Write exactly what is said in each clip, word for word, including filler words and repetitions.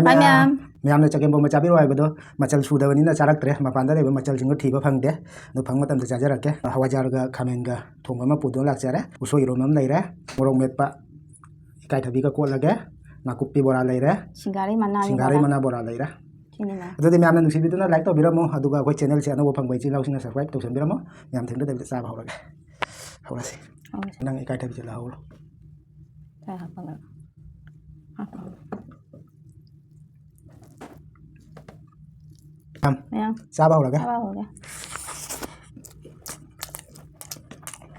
ꯃꯌꯥꯝ꯫ ꯃꯌꯥꯝꯅ ꯆꯒꯦꯝꯄꯣꯝꯕ ꯆꯥꯕꯤꯔꯣ ꯍꯥꯏꯕꯗꯣ ꯃꯆꯜ ꯁꯨꯗꯕꯅꯤꯅ ꯆꯥꯔꯛꯇ꯭ꯔꯦ꯫ ꯃꯄꯥꯟꯗ ꯂꯩꯕ ꯃꯆꯜꯁꯤꯡꯗꯣ ꯊꯤꯕ ꯐꯪꯗꯦ꯫ ꯑꯗꯨ ꯐꯪꯕ ꯃꯇꯝꯗ ꯆꯥꯖꯔꯛꯀꯦ꯫ ꯍꯋꯥꯏꯖꯥꯔꯒ ꯈꯥꯃꯦꯟꯒ ꯊꯣꯡꯕ ꯑꯃ ꯄꯨꯗꯨꯅ ꯂꯥꯛꯆꯔꯦ꯫ ꯎꯁꯣꯏ ꯏꯔꯣꯝꯕ ꯑꯃ ꯂꯩꯔꯦ꯫ ꯃꯣꯔꯣꯛ ꯃꯦꯠꯄ ꯏꯀꯥꯏꯊꯕꯤꯒ ꯀꯣꯠꯂꯒꯦ꯫ ꯅꯥꯀꯨꯞꯄꯤ ꯕꯣꯔꯥ ꯂꯩꯔꯦ꯫ ꯁꯤꯡꯒꯥꯔꯩ ꯃꯅꯥꯒꯤ ꯁꯤꯡꯒꯥꯔꯩ ꯕꯣꯔꯥ꯫ ꯃꯅꯥ ꯕꯣꯔꯥ ꯂꯩꯔꯦ꯫ ꯁꯤꯅꯤꯅꯦ꯫ ꯑꯗꯨꯗꯤ ꯃꯌꯥꯝꯅ ꯅꯨꯡꯁꯤꯕꯤꯗꯨꯅ like ꯇꯧꯕꯤꯔꯝꯃꯣ, ꯑꯗꯨꯒ ꯑꯩꯈꯣꯏ channelꯁꯦ ꯑꯅꯧꯕ ꯐꯪꯕ ꯏꯆꯤꯜ ꯏꯅꯥꯎꯁꯤꯡꯅ subscribe ꯇꯧꯁꯟꯕꯤꯔꯝꯃꯣ꯫ ꯌꯥꯝ ꯊꯦꯡꯊꯗꯕꯤꯗ ꯆꯥꯕ ꯍꯧꯔꯒꯦ꯫ ꯍꯧꯔꯁꯤ꯫ ꯍꯧꯔꯁꯤ꯫ ꯅꯪ ꯏꯀꯥꯏꯊꯕꯤꯁꯦ ꯂꯧꯍꯧꯔꯣ꯫ ꯀꯥꯏ ꯍꯥꯞꯄꯒ? ꯍꯥꯞꯄꯒ꯫ ꯌꯥꯝ꯫ ꯃꯌꯥꯝ꯫ ꯆꯥꯕ ꯍꯧꯔꯒꯦ꯫ ꯆꯥꯕ ꯍꯧꯔꯒꯦ꯫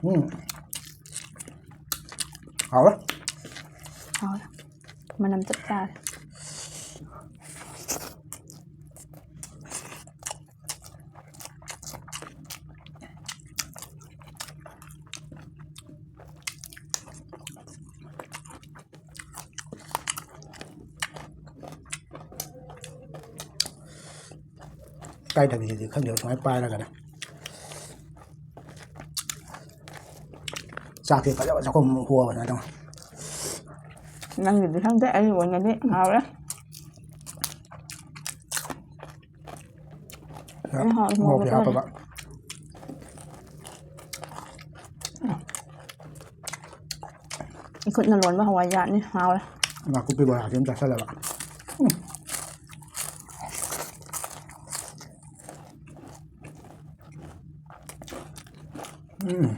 ꯎꯝ꯫ ꯍꯥꯎꯔꯦ꯫ ꯍꯥꯎꯔꯦ꯫ ꯃꯅꯝ ꯆꯞ ꯆꯥꯔꯦ꯫ ꯏꯀꯥꯏꯊꯕꯤꯁꯤꯗꯤ ꯈꯪꯗꯦ, ꯁꯨꯃꯥꯏꯅ ꯄꯥꯏꯔꯒꯅꯦ꯫ ꯆꯥꯛꯁꯦ ꯐꯖꯕ ꯆꯥꯛꯈꯨꯝ ꯑꯃ ꯍꯣꯕ ꯁꯨꯃꯥꯏꯅ ꯇꯧ꯫ ꯅꯪꯒꯤꯗꯤ ꯈꯪꯗꯦ, ꯑꯩꯒꯤ ꯑꯣꯏꯅꯗꯤ ꯍꯥꯎꯔꯦ꯫ ꯌꯥꯝ ꯍꯥꯎꯋꯤ, ꯃꯣꯔꯣꯛ ꯃꯦꯠꯄ ꯍꯥꯞꯄꯕ꯫ ꯏꯈꯨꯠꯅ ꯂꯣꯟꯕ ꯍꯋꯥꯏꯖꯥꯔꯅꯤ, ꯍꯥꯎꯔꯦ꯫ ꯅꯥꯀꯨꯞꯄꯤ ꯕꯣꯔꯥꯁꯤ ꯑꯃ ꯆꯥꯁꯜꯂꯕ꯫ ꯎꯝ꯫ ꯎꯝ꯫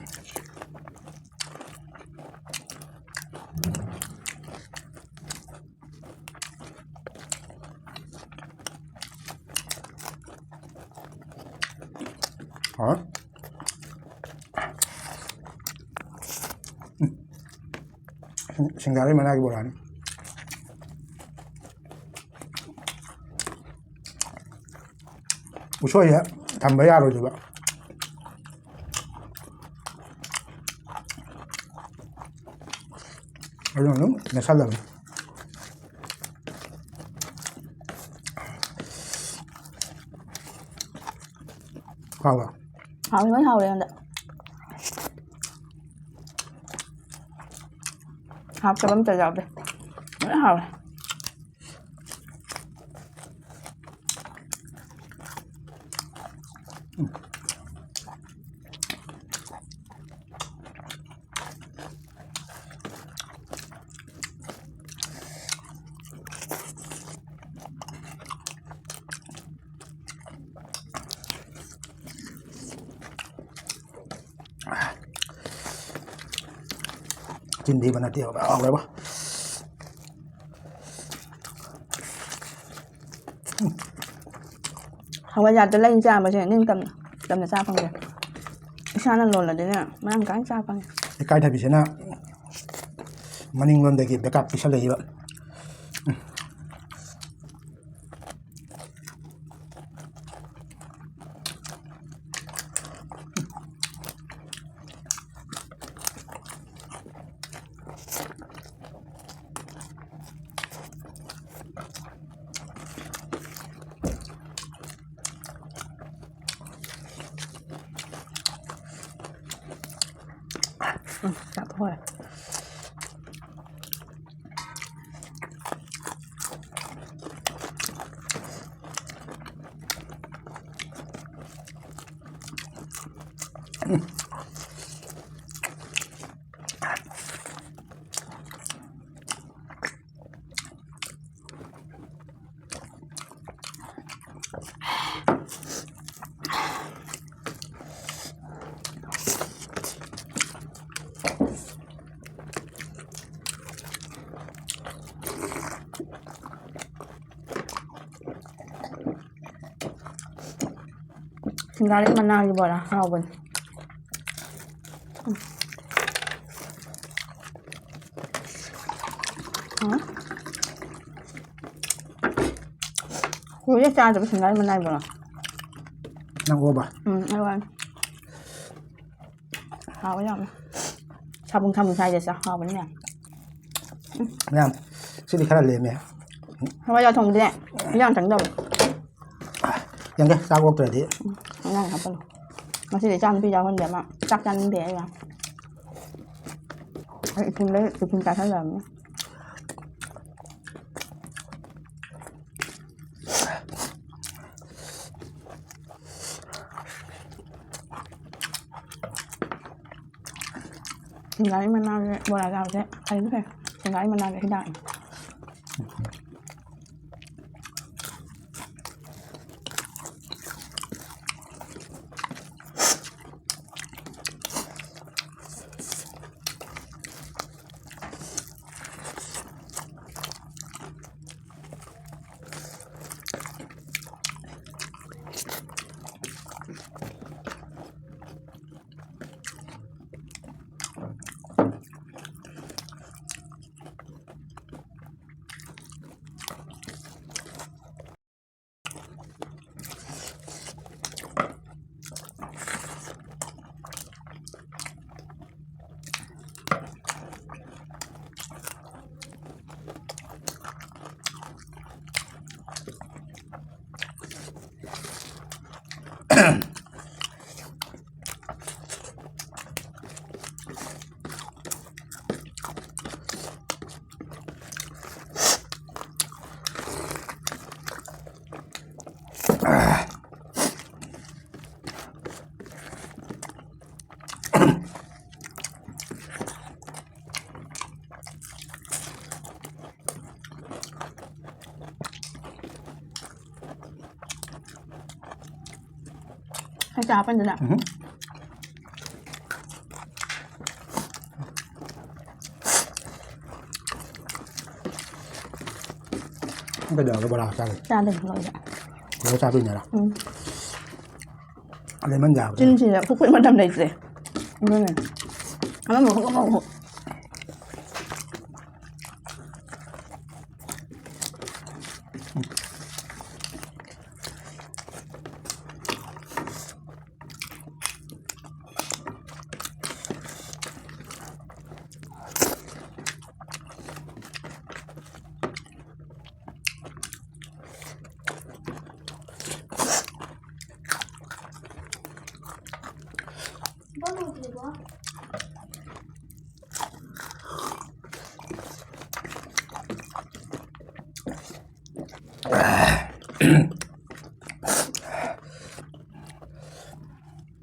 ꯍꯥꯎꯔꯦ꯫ ꯎꯝ꯫ ꯁꯤꯡ-, ꯁꯤꯡꯒꯥꯔꯩ ꯃꯅꯥꯒꯤ ꯕꯣꯔꯥꯅꯤ꯫ ꯎꯁꯣꯏꯁꯦ ꯊꯝꯕ ꯌꯥꯔꯣꯏꯗꯣꯏꯕ꯫ ꯑꯗꯨꯅ ꯑꯗꯨꯝ ꯃꯦꯠꯁꯜꯂꯕꯅꯤ꯫ ꯍꯥꯎꯕ꯭ꯔꯣ? ꯍꯥꯎꯋꯤ, ꯂꯣꯏ ꯍꯥꯎꯔꯦ ꯑꯩꯉꯣꯟꯗ꯫ ꯍꯥꯎꯇꯕ ꯑꯝꯇ ꯌꯥꯎꯗꯦ꯫ ꯂꯣꯏ ꯍꯥꯎꯔꯦ꯫ ꯆꯤꯟ ꯊꯤꯕ ꯅꯠꯇꯦꯕ, ꯍꯥꯎꯔꯦꯕ꯫ ꯍꯋꯥꯏꯖꯥꯔꯗꯣ ꯂꯩ ꯆꯥꯕꯁꯦ ꯅꯤꯡꯇꯝꯅ, ꯇꯝꯅ ꯆꯥ ꯐꯪꯗꯦ꯫ ꯏꯁꯥꯅ ꯂꯣꯜꯂꯗꯤꯅꯦ ꯃꯔꯥꯡ ꯀꯥꯏꯅ ꯆꯥ ꯐꯪꯉꯦ꯫ ꯏꯀꯥꯏꯊꯕꯤꯁꯤꯅ ꯃꯅꯤꯡꯂꯣꯝꯗꯒꯤ ꯕꯦꯀꯥꯞ ꯄꯤꯁꯜꯂꯛꯏꯕ꯫ ꯎꯝ, ꯆꯥꯊꯣꯛꯑꯦ꯫ ꯁꯤꯡꯒꯥꯔꯩ ꯃꯅꯥꯒꯤ ꯕꯣꯔꯥ ꯍꯥꯎꯕꯅꯤ꯫ ꯎꯝ꯫ ꯀꯨꯏꯔꯦ ꯆꯥꯗꯕ ꯁꯤꯡꯒꯥꯔꯩ ꯃꯅꯥꯒꯤ ꯕꯣꯔꯥ꯫ ꯅꯪ ꯑꯣꯕ? ꯎꯝ, ꯑꯩ ꯋꯥꯅꯤ꯫ ꯍꯥꯎꯋꯦ ꯌꯥꯝꯅ꯫ ꯁꯥꯕꯨꯡ ꯁꯥꯕꯨꯡ ꯁꯥꯏꯗ ꯆꯥ ꯍꯥꯎꯕꯅꯤ ꯌꯥꯝ꯫ ꯃꯌꯥꯝ, ꯁꯤꯗꯤ ꯈꯔ ꯂꯦꯝꯃꯦ꯫ ꯍꯋꯥꯏꯖꯥꯔ ꯊꯣꯡꯕꯗꯤ ꯏꯟꯖꯥꯡ ꯆꯪꯗꯕꯅꯤ꯫ ꯌꯦꯡꯒꯦ, ꯆꯥꯛ ꯑꯣꯛꯇ꯭ꯔꯗꯤ꯫ ꯎꯝ, ꯏꯟꯖꯥꯡ ꯍꯥꯞꯄꯅꯨ꯫ ꯉꯁꯤꯗꯤ ꯏꯆꯥ ꯅꯨꯄꯤ ꯌꯥꯎꯍꯟꯗꯦ, ꯃꯥ ꯆꯥꯛ ꯆꯥꯅꯤꯡꯗꯦ ꯍꯥꯏꯕ꯫ ꯑꯩ ꯏꯊꯟꯗ ꯇꯤꯐꯤꯟ ꯆꯥꯁꯜꯂꯕꯅꯤ꯫ ꯁꯤꯡꯒꯥꯔꯤ ꯃꯅꯥꯁꯦ ꯕꯣꯔꯥ ꯆꯥꯕꯁꯦ ꯐꯩꯗꯤ ꯐꯩ꯫ ꯁꯤꯡꯒꯥꯔꯤ ꯃꯅꯥꯁꯦ ꯍꯤꯗꯥꯛꯅꯤ꯫ ꯑꯩ ꯆꯥ ꯍꯥꯞꯄꯟꯗꯨꯅ꯫ ꯎꯝ꯫ ꯅꯪ ꯀꯩꯗꯧꯔꯒꯦ ꯕꯣꯔꯥ ꯆꯥꯔꯤ? ꯆꯥꯗꯣꯏꯅꯤ ꯂꯣꯏꯔꯦ꯫ ꯂꯣꯏꯔ ꯆꯥꯗꯣꯏꯅꯦꯔꯥ? ꯎꯝ꯫ ꯂꯦꯃꯟ ꯌꯥꯕ꯭ꯔꯥ? ꯆꯤꯟꯁꯤꯗ ꯈꯨꯠ ꯈꯨꯠ ꯃꯇꯝ ꯂꯩꯇ꯭ꯔꯦ꯫ ꯑꯗꯨꯅꯦ꯫ ꯑꯃꯃꯨꯛ ꯍꯨꯛ, ꯑꯃꯃꯨꯛ ꯍꯨꯛ꯫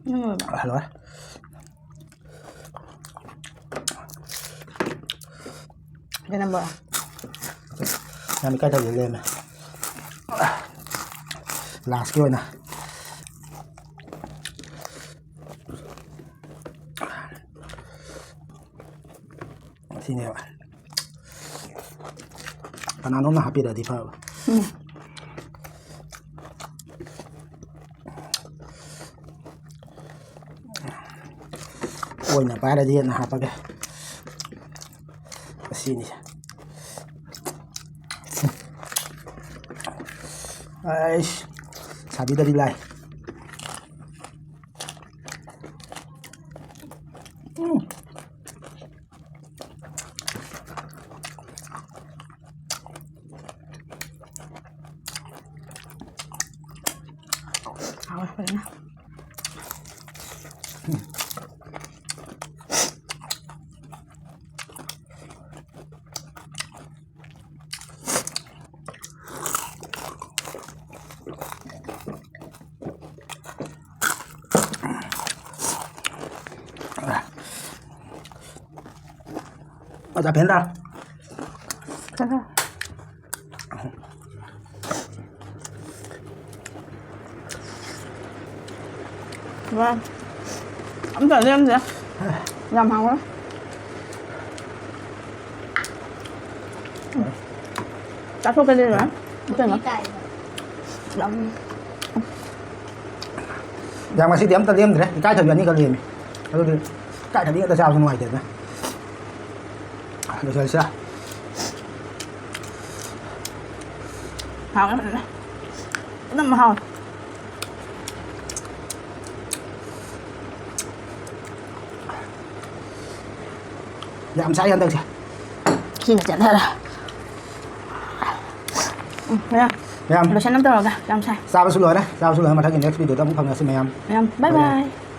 ꯎꯝ꯫ ꯍꯜꯂꯣ꯫ ꯌꯥꯝ ꯏꯀꯥꯏ ꯊꯕꯤ ꯂꯩꯔꯝꯃꯦ꯫ ꯂꯥꯁꯀꯤ ꯑꯣꯏꯅ ꯁꯤꯅꯦꯕ꯫ ꯀꯅꯥꯅꯣꯝꯅ ꯍꯥꯞꯄꯤꯔꯛꯑꯗꯤ ꯐꯕ꯫ ꯎꯝ꯫ ꯑꯣꯏꯅ ꯄꯥꯏꯔꯗꯤ ꯍꯦꯟꯅ ꯍꯥꯞꯄꯒꯦ꯫ ꯑꯁꯤꯅꯤ꯫ ꯑꯩꯁ, ꯁꯥꯕꯤꯗꯗꯤ ꯂꯥꯏ꯫ ꯎꯝ꯫ ꯍꯥꯎꯋꯦ ꯐꯖꯅ꯫ ꯑꯣꯖꯥ ꯐꯦꯟꯗ꯫ ꯋꯥ꯫ ꯑꯝꯇ ꯂꯦꯝꯗꯦ꯫ ꯌꯥꯝ ꯍꯥꯎꯋꯦ꯫ ꯎꯝ꯫ ꯆꯥꯊꯣꯛꯀꯦ ꯂꯩꯔꯣꯏ꯫ ꯀꯩꯅꯣ? ꯌꯥꯝ ꯌꯥꯝ ꯉꯁꯤꯗꯤ ꯑꯝꯇ ꯂꯦꯝꯗ꯭ꯔꯦ꯫ ꯏꯀꯥꯏꯊꯕꯤ ꯑꯅꯤꯈꯛ ꯂꯦꯝꯃꯤ꯫ ꯑꯗꯨꯗꯤ ꯏꯀꯥꯏꯊꯕꯤ ꯉꯥꯛꯇ ꯆꯥꯕꯁꯨ ꯅꯨꯡꯉꯥꯏꯇꯦꯗꯅ꯫ ꯂꯣꯏꯁꯤꯜꯂꯁꯤꯔꯥ? ꯍꯥꯎꯋꯦ ꯐꯖꯅ꯫ ꯑꯗꯨꯝ ꯍꯥꯎꯋꯦ꯫ ꯌꯥꯝ ꯆꯥꯏ ꯍꯟꯗꯛꯁꯦ꯫ ꯁꯤꯅ ꯆꯠꯊꯔꯦ꯫ ꯎꯝ, ꯃꯌꯥꯝ꯫ ꯃꯌꯥꯝ꯫ ꯂꯣꯏꯁꯟ ꯑꯃ ꯇꯧꯔꯒ, ꯌꯥꯝ ꯁꯥꯏ꯫ ꯆꯥꯕꯁꯨ ꯂꯣꯏꯔꯦ, ꯆꯥꯕꯁꯨ ꯂꯣꯏꯔꯦ꯫ ꯃꯊꯪꯒꯤ next video ꯗ ꯑꯃꯨꯛ ꯐꯪꯅꯁꯤ ꯃꯌꯥꯝ꯫ ꯃꯌꯥꯝ, bye bye bye꯫ Bye꯫